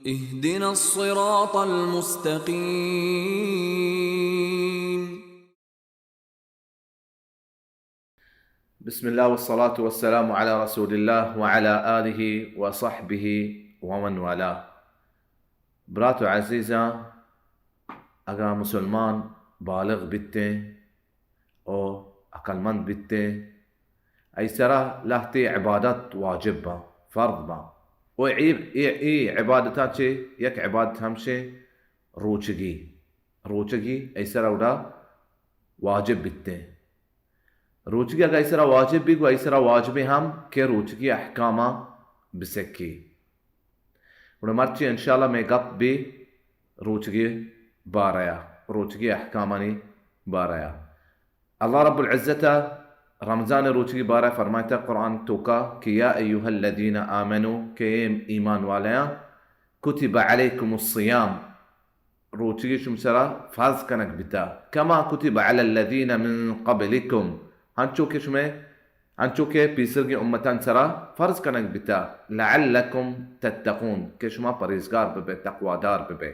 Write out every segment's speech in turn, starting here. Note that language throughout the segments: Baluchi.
اهدنا الصراط المستقيم. بسم الله والصلاة والسلام على رسول الله وعلى آله وصحبه ومن والاه. برات و عزیزاں، اگاں مسلمان بالغ بیتیں و عقلمند بیتیں، ای سرا لہتے عبادت واجب باں، فرض باں۔ و ای، ای، ای عبادتاں چہ یک عبادت ہمشیں روچگی۔ روچگی ای سرا گڑا واجب بیتیں۔ روچگی اگاں ای سرا واجب بی، گو ای سرا واجبیں ہم کہ روچگی احکاماں بسکی۔ گڑا مرچی انشاءاللہ مئے گپ بی روچگی باریا، روچگی احکامانی باریا۔ اللہ رب العزت رمضان روچگی بارہ فرمائتا قرآن توکا کہ یا ایها الذین آمنوا، کہ اے ایمان والیاں، کتب علیکم الصیام، روچگی شم سرا فرض کنگ بیتا، کما کتب علی الذین من قبلکم، ہنچو کہ شمے، ہنچو کہ پیسرگی امتان سرا فرض کنگ بیتا، لعلکم تتقون، کہ شما پریزگار ببے، تقوادار ببے۔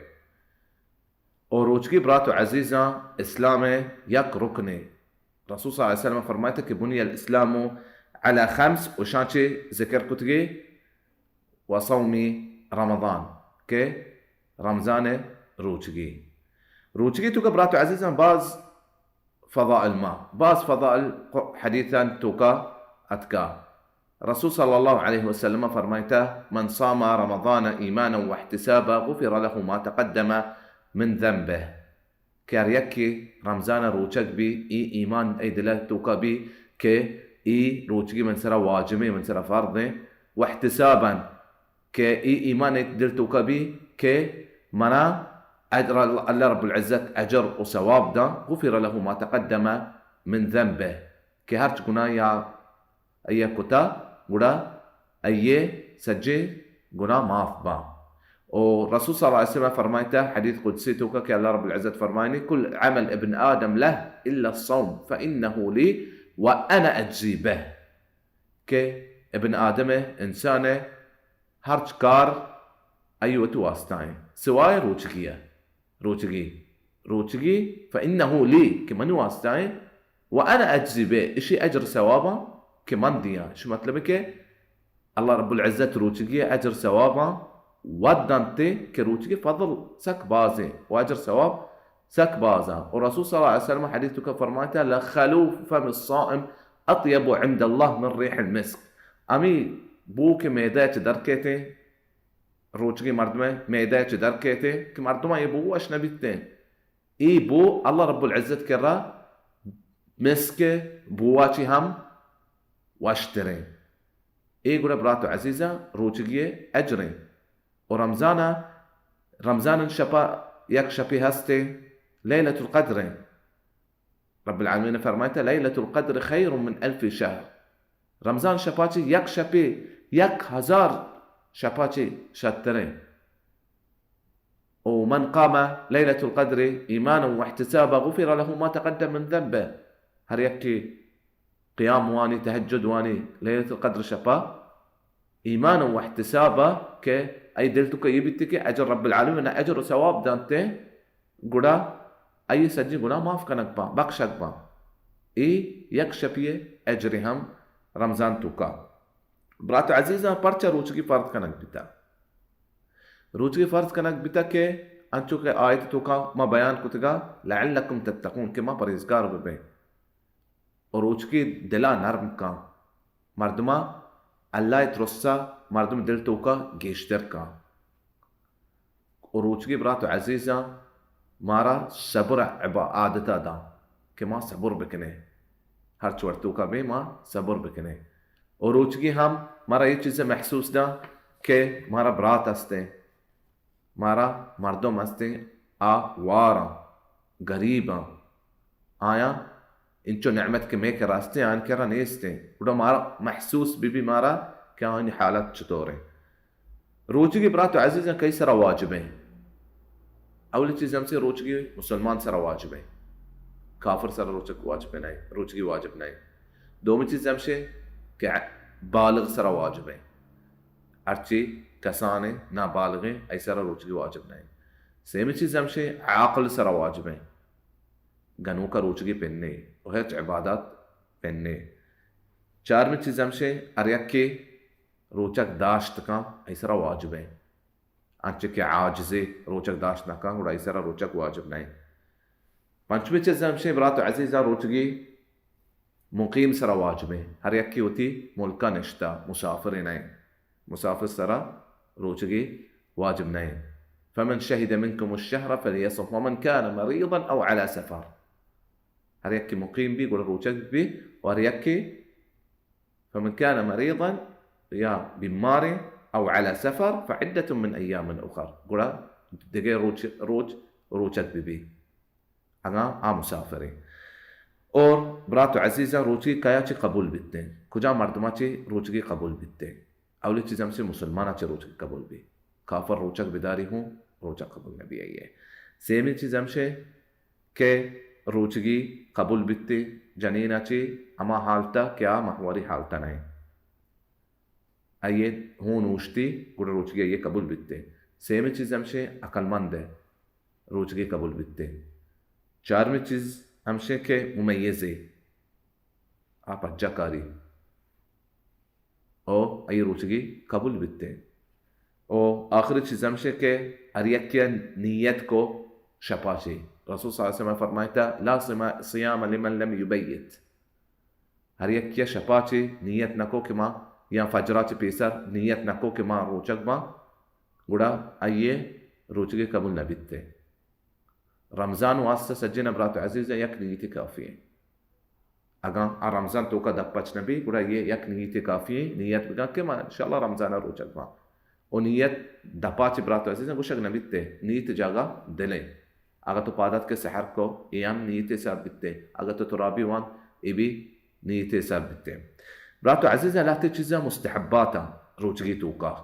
او روچگی برات و عزیزاں، اسلام یک رکنے۔ رسول صلی اللہ علیہ وسلم فرمائتا کہ بنی الاسلام علی خمس، و شان چے ذکر کتگی و صوم رمضان، کہ رمضان روچگی۔ روچگی توکا برات و عزیزاں باز فضائل ما، باز فضائل ق-، حدیثان توکا اتکا۔ رسول صلی اللہ علیہ وسلم فرمائتا، من صام رمضان ایمانا واحتسابا غفر له ما تقدم من ذنبه۔ کہ ہر یکے رمضان ء روچگ بی، ای ایمان ای دل ء توکا بی کہ ای روچگی من سرا واجبیں، من سرا فرضیں، واحتسابا، کہ ای ایمان ای دل توکا بی کہ منا اجر، اللہ رب العزت اجر و ثواب داں، غفر له ما تقدم من ذنبه، کہ ہرچ گناہ یا آئی ء کتا، گڑا آئی ء سجیں گناہ معاف باں۔ و رسول صلی اللہ علیہ وسلم فرمائتا حدیث قدسی توکا کہ اللہ رب العزت فرمائنی، کل عمل ابن آدم له الا الصوم فانه لی وانا اجزی به، کہ ابن آدم ء، انسان ء ہرچ کار آئی وتی واسطہ ایں، سوائے روچگی ء۔ روچگی، روچگی، فانه لی، کہ منی واسطہ ایں، وانا اجزی به، اشی اجر ثواباں کہ من دیاں۔ اشی مطلب کہ اللہ رب العزت روچگی اجر ثواباں ود دنتے کہ روچگی فضل سک بازیں و اجر ثواب سک بازاں۔ و رسول صلی اللہ علیہ وسلم حدیث توکا فرمائتا، لخلوف فم الصائم اطیب عند اللہ من ریح المسک۔ امی بو کہ معدہ چ درکیتیں، روچگی مردمے معدہ چہ در کیتے کہ مردماں اے بو وش نہ بیتیں۔ اے بو اللہ رب العزت کرا مسک بوا چی ہم وشتریں۔ اے گڑا برات و عزیزاں روچگی اجریں۔ و رمضان، رمضان شپا یک شپی ہستیں، لیلۃ القدریں۔ رب العالمین فرمائتا، لیلۃ القدر خیر من الف شہر۔ رمضان شپا چہ یک شپے یک ہزار شپا چہ شتریں۔ و من قام لیلۃ القدر ایمانا واحتسابا غفر له ما تقدم من ذنبه۔ ہر یکے قیام وانی، تہجد وانی، لیلۃ القدر شپا ایمان و احتسابا کہ ای دل توکا یہ بیتے کہ اجر رب العالمین اجر و ثواب دانتے، گڑا ای سجی گناہ معاف کنگ پا، بخشگ پا۔ ای یک شپی اجر ہم رمضان توکا۔ برات عزیزاں، پرچا روچگی فرض کنگ بیتا؟ روچگی فرض کنگ بیتا کہ انچو کہ آیت توکا ما بیان کتگا، لعلکم تتقون، کہ ما پرہیزگار ببیں۔ و روچگی دلا نرم کن۔ مردما اللہ ترسا مردم دل توکا گیشتر کن۔ و روچگی برات و عزیزاں، مارا صبر عبا-، عادتا داں کہ ما صبر بکنیں۔ ہر چوڑ توکا بیں ما صبر بکنیں۔ و روچگی ہم مارا یہ چیز محسوس داں کہ مارا برات ہستیں۔ مارا مردم ہستیں، آ واراں، گریباں، آیاں انچو نعمت کہ مئے کرا ہستیں، آیان کرا نیستیں۔ گڑا مارا محسوس بی بی مارا کہ آیانی حالت چطوریں۔ روچگی برات و عزیزاں کئی سرا واجبیں؟ اولی چیز ہم سے روچگی مسلمان سرا واجبیں۔ کافر سرا روچگ واجب نہیں، روچگی واجب نہیں۔ دومی چیز ہم سے کہ بالغ سرا واجبیں۔ ہرچی کسانیں نابالغیں، آئی سرا روچگی واجب نہ انت۔ سیمی چیز ہمشیں، عاقل سرا واجب انت۔ گنوکا روچگی پنے و ہچ عبادت پنے۔ چارمی چیز ہمشیں، ہر یکے روچگ داشت کن، آئی سرا واجب انت۔ انچہ کہ عاجزے روچگ داشت نہ کن، گڑا آئی سرا روچگ واجب نہ انت۔ پنچمی چیز ہمشیں، برات و عزیزاں، روچگی مقیم سرا واجب انت۔ ہر یکے وتی ملکا نشتہ، مسافرے نہ انت۔ مسافر سرا روچگی واجب نہ انت۔ فمن شهد منكم الشهر فليصمه ومن كان مريضا أو على سفر۔ ہر یکے مقیم بی، گڑا روچگ بی، و ہر یکے فمن كان مريضا، یا بیماریں، او علی سفر فعدة من ایام اخر، گڑا دگہ روچ، روچ، روچگ بہ بی، اگاں آ مسافریں۔ اور برات و عزیزاں، روچگی کیا چہ قبول بیتیں؟ کجا مردما چہ روچگی قبول بیتیں؟ اولی چیز ہمشیں، مسلمانا چہ روچگی قبول بی۔ کافر روچگ بداری ہوں، روچگ قبول نبی آئیے۔ سیمی چیز ہمشیں کہ روچگی قبول بیتے جنینا چی ہما حالتا کہ آ ماہواری حالتا نئے۔ آئیے ہون اوشتی، گڑا روچگی آئیے قبول بیتے۔ سیمی چیز ہمشیں، عقل مند ہے، روچگی قبول بیتے۔ چارمی چیز ہمشیں کہ ممیزے، آ پجا کاری۔ او آئی روچگی قبول بیتے۔ او آخری چیز ہمشے کہ ہر یکے نیت کو شپا چی۔ رسول صلی اللہ علیہ وسلم فرمائتا، لا صما-، صیام لمن لم یبیت۔ ہر یکے شپا چی نیت نکو کہ ما، یا فجرا چی پیسر نیت نکو کہ ما روچگ باں، گڑا آئیے روچگی قبول نبیتے۔ رمضان واسطہ سجین برات و عزیزاں یک نیتی کافی ہے۔ اگاں آ رمضان توکا دپ پچ نہ بی، گڑا یہ یک نیتی کافی ہے، نیت بکن کہ ما انشاءاللہ رمضان روچگ باں۔ و نیت دپا چی برات و عزیزاں گوشگ نہ بیتے، نیت جاگا دلے۔ اگاں تو پادات کے سحر کو، یہ ہم نیت حساب بیتے۔ اگاں تو ترابی وان، یہ بھی نیت حساب بیتے۔ برات و عزیزاں، لہتے چیزاں مستحباتاں روچگی توکا۔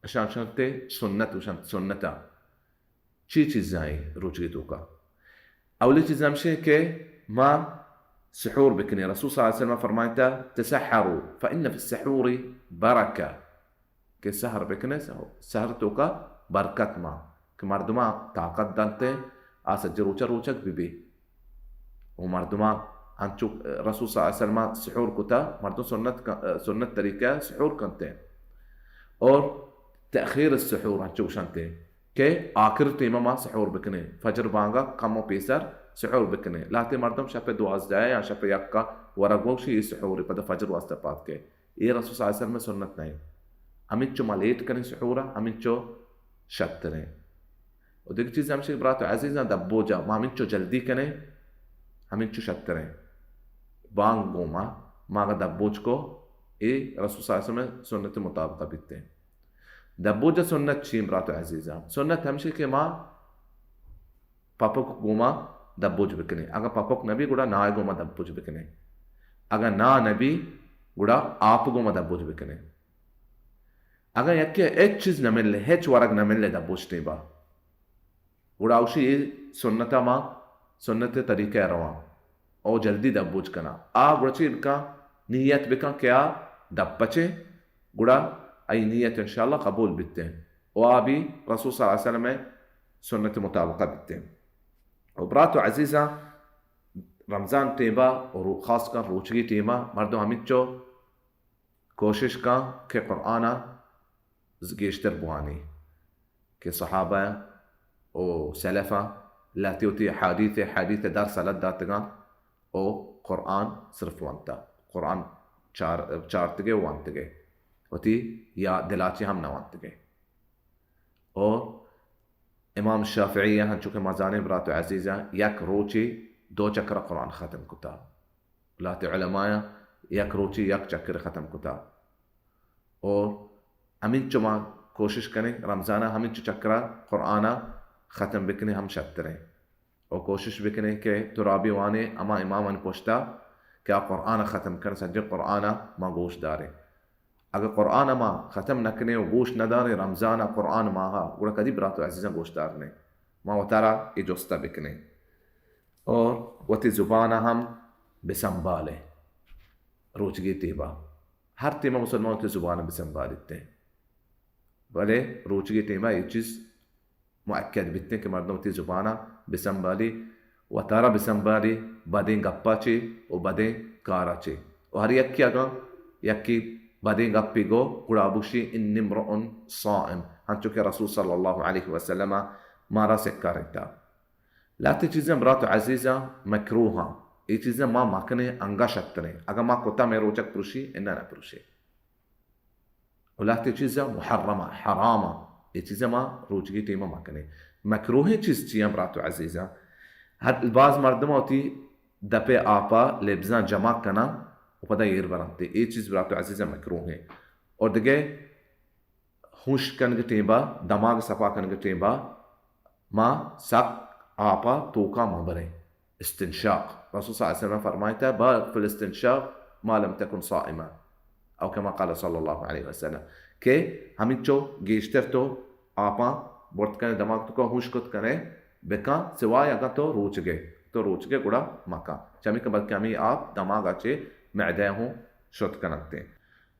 اشان شانتے سنت و شانت سنتا۔ چی چیزاں ایں روچگی توکا؟ اولی چیز ہمشی کہ ما سحور بکنیں۔ رسول صلی اللہ علیہ وسلم فرمائتا، تسحروا فإن في السحور بركة، کہ سحر بکنیں، سحر توکا برکت ما، کہ مردما طاقت دنتے، آ سجہ روچا روچگ ببی۔ و مردما انچو رسول صلی اللہ علیہ وسلم سحور کتا، مردم سنت ک-، سنت طریقہ سحور کنتے۔ اور تأخیر السحور انچو گوشنتے کہ آخر ٹیمہ ما سحور بکنیں، فجر بانگا کمو پیسر سحور بکنیں۔ لہتے مردم شپ دوازدہ یا شپ یکا ورگ وشی سحور پدا فجر واسطہ پاد کے۔ اے رسول صلی اللہ علیہ وسلم سنت نہیں۔ ہمینچو ما لیٹ کنیں سحورا، ہمینچو شتریں۔ و دگہ چیز ہمشی کہ برات و عزیزاں، دبوجا ما ہمینچو جلدی کنیں، ہمینچو شتریں۔ بانگ گوما ما اگاں دبوج کو، اے رسول صلی اللہ علیہ وسلم سنت مطابقہ بیتیں۔ دبوجا سنت چین برات و عزیزاں؟ سنت ہمشی کہ ما پپک گوما دبوج بکنیں۔ اگاں پپک نبی، گڑا نائے گوما دبوج بکنیں۔ اگاں نا نبی، گڑا آپ گوما دبوج بکنیں۔ اگاں یکے ہچ چیز نہ ملے، ہچ ورگ نہ ملے دبوج ٹیبا، گڑا اوشی اے سنتا ما سنت طریقہ رواں او جلدی دبوج کناں۔ آ گڑا چی بکاں؟ نیت بکاں کہ آ دپ پچیں، گڑا آئی نیت انشاءاللہ قبول بیتیں۔ و آ بھی رسول صلی اللہ علیہ وسلم سنت مطابقہ بیتیں۔ و برات و عزیزاں، رمضان ٹیبا و رو-، خاص کر روچگی ٹیما مردم ہمینچو کوشش کن کہ قرآن گیشتر بوانی، کہ صحابہ و سلفاں لہتی وتی حدیث، حدیث درس الگ داتگاں و قرآن صرف وانتا، قرآن چار-، چارتگے و وانتگے، وتی یا دلاچی ہم نہ وانتگے۔ و امام شافعی ہنچو کہ ما زانیں برات و عزیزاں، یک روچی دو چکر قرآن ختم کتا۔ لہتے علمایاں یک روچی یک چکر ختم کتا۔ اور ہمینچو ما کوشش کنیں رمضانا ہمینچو چکرا قرآنا ختم بکنیں ہم شتریں۔ اور کوشش بکنیں کہ ترابی وانیں ہما امامانی پشتا کہ آ قرآنا ختم کن، سجیں قرآنا ما گوش داریں۔ اگہ قرآن ما ختم نہ کنیں و گوش نہ داریں رمضان ء قرآن ماہ ء، گڑا کدی برات و عزیزاں گوش دارنیں؟ ما وتارا اے جست ء بکنیں اور وتی زبان ء ہم بسنبالیں۔ روچگی تیبا ہر تیما مسلمان وتی زبان ء بسنبالیت۔ بلے روچگی ٹیما اے چیز مؤکد بیتیں کہ مردم وتی زبانا بسنبالی، وتارا بسنبالی، بدیں گپا چے و بدیں کارا چے۔ و ہر یکے اگاں یکے بدیں گپے گو، گڑا بگشی، انی امرؤ صائم، ہنچو کہ رسول صلی اللہ علیہ وسلم مارا سکارینتا۔ لہتے چیزاں برات و عزیزاں مکروہاں، اے چیزاں ما مکنیں، انگا شتریں۔ اگاں ما کتا مئے روچگ پروشی، انا نہ پروشی۔ و لہتے چیزاں محرماں، حراماں، اے چیزاں ما روچگی ٹیما مکنیں۔ مکروہیں چیز چیاں برات و عزیزاں؟ ہر باز مردم وتی دپے آپا لبزاں جمع کناں و پدا ایر برنتے۔ اے چیز برات و عزیزاں مکروہیں۔ اور دگہ ہوش کنگ ٹیمبا، دماغ صفا کنگ ٹیمبا ما سک آپا توکا ما بریں۔ استنشاق۔ رسول صلی اللہ علیہ وسلم فرمائتا، بارک فی الاستنشاق ما لم تکن صائما۔ او کما قال صلی اللہ علیہ وسلم۔ کہ ہمینچو گیشتر تو آپاں برت کنے، دماغ توکا ہوش کت کنے، بکن، سوائے اگاں تو روچگے، تو روچگے گڑا مکن۔ چمی کہ بلکہ ہمیں آپ دماغا چے معدہ ہوں شت کننتے۔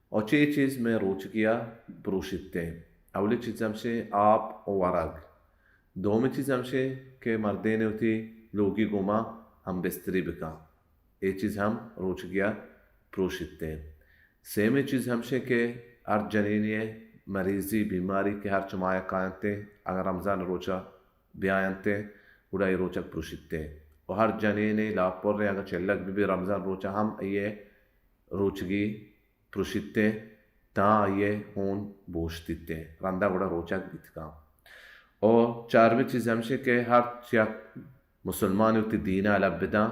او چے چیز مئے روچگیا پروشیتیں؟ اولی چیز ہمشیں آپ و ورگ۔ دومی چیز ہمشیں کہ مردین وتی لوگی گوما ہم بستری بکن۔ اے چیز ہم روچگیا پروشیتیں۔ سیمی چیز ہمشیں کہ ہر جنینی مریضی بیماری کہ ہر چمایا کاینتے، اگر رمضان روچا بیاینتے، گڑا اے روچگ پروشیتیں۔ و ہر جنینی لاپریں اگر چلگ ببی رمضان روچا ہم اے روچگی پروشیتیں تاں آئی ء ہون بوشتیتیں، رندا گڑا روچگ بیت کن۔ او چارمی چیز ہمشیں کہ ہر یک مسلمانے وتی دین ء الب بداں،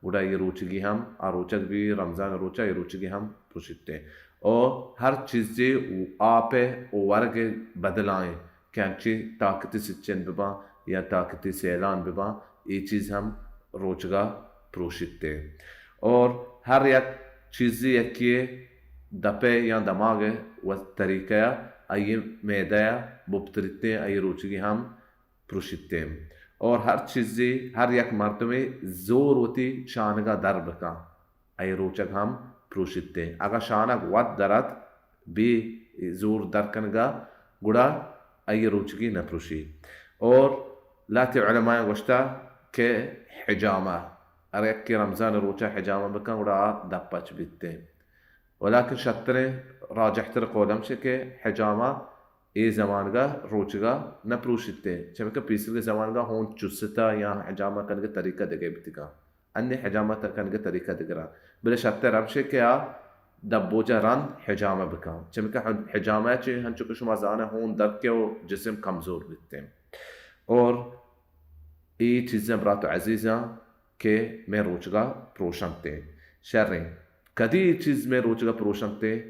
گڑا اے روچگی ہم، آ روچگ بی رمضان روچا اے روچگی ہم پروشیتیں۔ او ہر چیزے آپ ء و ورگ ء بدلائیں کہ انچیں طاقتی سچن بباں یا طاقتی سیلان بباں، اے چیز ہم روچگا پروشیتیں۔ اور ہر یک چیزے یکے دپے یا دماغ و طریقہ آئی معدہ بپتریتیں، آئی روچگی ہم پروشیتیں۔ اور ہر چیزے، ہر یک مردمے زور وتی شانگا در بکن، آئی روچگ ہم پروشیتیں۔ اگاں شانگ وت درت بے زور در کنگا، گڑا آئی روچگی نہ پروشی۔ اور لہتے علماء گوشتا کہ حجامہ، ہر یکے رمضان روچا حجامہ بکن، گڑا آ دپچ بیتیں۔ ولیکن شتریں راجحتر قول ہمشے کہ حجامہ اے زمانگا روچگا نہ پروشیتیں، چمکہ پیسرگے زمانگا ہون چستا یا حجامہ کنگے طریقہ دگہ بیتگاں۔ انی حجامہ ت-، کنگے طریقہ دگراں۔ بلے شرطے رمشے کہ آ دبوجا رند حجامہ بکن۔ چمکہ حج-، حجامہ چے ہنچو کہ شما زانہ ہون درکے و جسم کمزور بیتیں۔ اور اے چیزاں برات و عزیزاں کہ مئے روچگا پروشنتیں۔ شریں۔ کدی اے چیز مئے روچگا پروشنتیں؟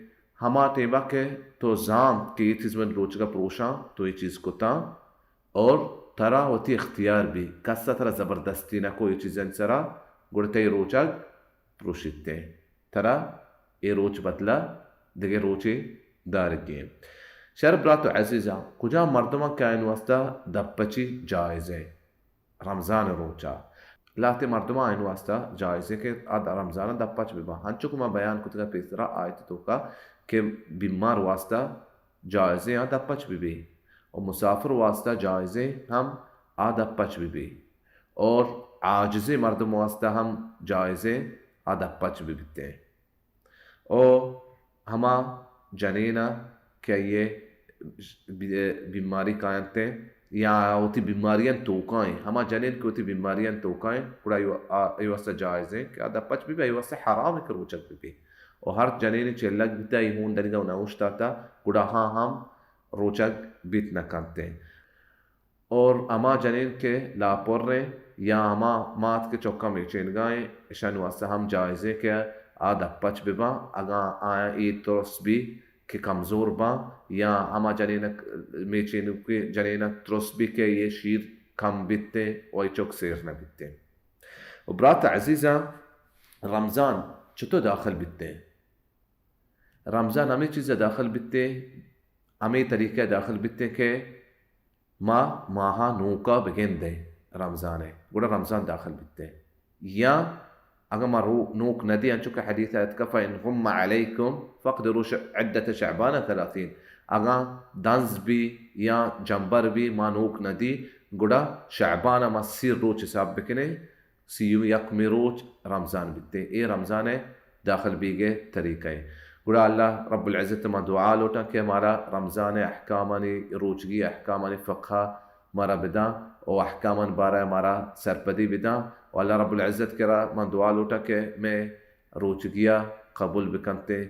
ہما ٹیما کہ تو زانت کہ اے چیز من روچگا پروشاں، تو اے چیز کتاں، اور ترا وتی اختیار بی، کس ء ترا زبردستی نہ کو اے چیزانی سرا، گڑا تئی روچگ پروشیتیں۔ ترا اے روچ بدلا دگہ روچے دارگی انت۔ شر برات و عزیزاں، کجام مردماں کہ آیانی واسطہ دپچی جائز ہے رمضان روچا، لہتے مردماں آیانی واسطہ جائز ہے کہ آ رمضان دپچ بباں۔ ہنچو کہ ما بیان کتگا پیسرا آیت توکا کہ بیمار واسطہ جائزیں آ دپچ بہ بی، و مسافر واسطہ جائزیں ہم آ دپچ بہ بی، اور عاجزیں مردم واسطہ ہم جائزیں آ دپچ بہ بیتیں۔ او ہما جنینا کہ آئی بی-، بیماری کاینتیں یا وتی بیماریان توکائیں، ہما جنین کہ وتی بیماریان توکائیں، گڑا ای و-، آ-، ای واسطہ جائزیں کہ آ دپچ بہ بی، ای واسطہ حرام کہ روچگ بہ بی۔ و ہر جنین چلگ بیتا، ای ہون دنگا و نہ اوشتاتا، گڑا ہاں ہم روچگ بیت نہ کنتیں۔ اور ہما جنین کہ لاپریں یا ہما مات کہ چکاں میچینگائیں، اشانی واسطہ ہم جائزیں کہ آ دپچ بباں، اگاں آیاں اے ترس بی کہ کمزور باں، یا ہما جنین میچینوکیں جنین ترس بی کہ اے شیر کم بیتیں و اے چک سیر نہ بیتیں۔ و برات عزیزاں، رمضان چطور داخل بیتیں؟ رمضان ہمے چیز ء داخل بیتیں، ہمے طریقہ ء داخل بیتیں کہ ما ماہ ء نوک ء بگندیں رمضان ء، گڑا رمضان داخل بیتیں۔ یا اگاں ما رو-، نوک نہ دیں، انچو کہ حدیث ء اتکا، فَإِنْ غُمَّ عَلَيْكُمْ فَاقْدِرُوا ش-، عِدَّةَ شَعْبَانَ ثَلَاثِينَ، اگاں دنز بی یا جمبر بی ما نوک نہ دی، گڑا شعبان ءَ ما سی روچ حساب بکنیں، سی و یکمی روچ رمضان بیتے۔ اے رمضان ءِ داخل بیگ ءِ طریقہ ایں۔ گڑا اللہ رب العزت ءَ ما دعا لوٹاں کہ مارا رمضان ءِ احکامانی، روچگی احکامانی فقہ مارا بداں و احکامان بارہ ءَ مارا سرپدی بداں، و اللہ رب العزت کرا ما دعا لوٹاں کہ مئے روچگی ءَ قبول بکنتے۔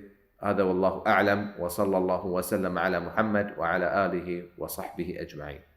هذا والله أعلم، وصلى الله وسلم على محمد وعلى آله وصحبه أجمعين۔